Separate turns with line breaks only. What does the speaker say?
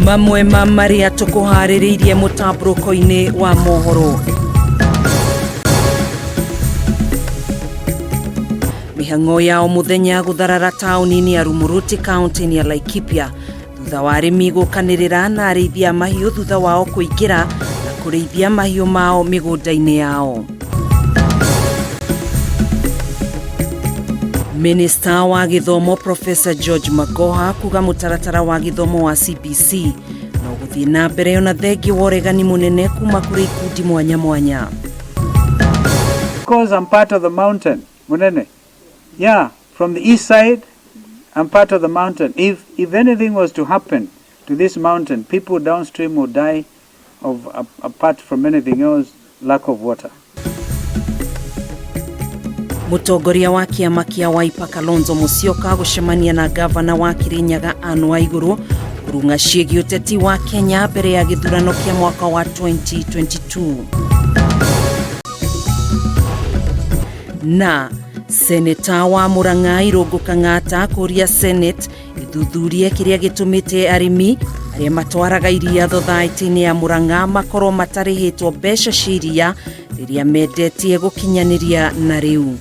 Mamwe ma marĩa tũkũharĩrĩirie mũtambũrũko-inĩ wa mohoro: mĩhang'o ya o mũthenya gũtharara taũni-inĩ ya Rumuruti, kaunti-inĩ ya Laikipia, thutha wa arĩmi gũkanĩrĩra na arĩithia mahiũ thutha wao kũingĩra na kũrĩithia mahiũ mao mĩgũnda-inĩ yao. Minista wa gĩthomo Professor George Magoha kuga mũtaratara wa gĩthomo wa CBC no gũthiĩ na mbere ona thengi wa ũregani mũnene kuma kũrĩ ikundi mwanya mwanya.
Because I'm part of the mountain, Munene. Yeah, from the east side, I'm part of the mountain. If anything was to happen to this mountain, people downstream would die of, apart from anything else, lack of water.
Mũtongoria wa kĩama kĩa Wiper Kalonzo Musyoka gũcemania na gavana wa Kirinyaga Anne Waiguru kũrung'a ciĩgiĩ ũteti wa Kenya mbere ya gĩthurano kĩa mwaka wa 2022. Na seneta wa Murang'a Irũngũ Kang'ata kũria Senate ĩthuthurie kĩrĩa gĩtũmĩte arĩmi arĩa matwaraga iria thothaitĩ-inĩ ya Murang'a makorwo matarĩhĩtwo mbeca cia iria rĩrĩa mendetie gũkinyanĩria na rĩu.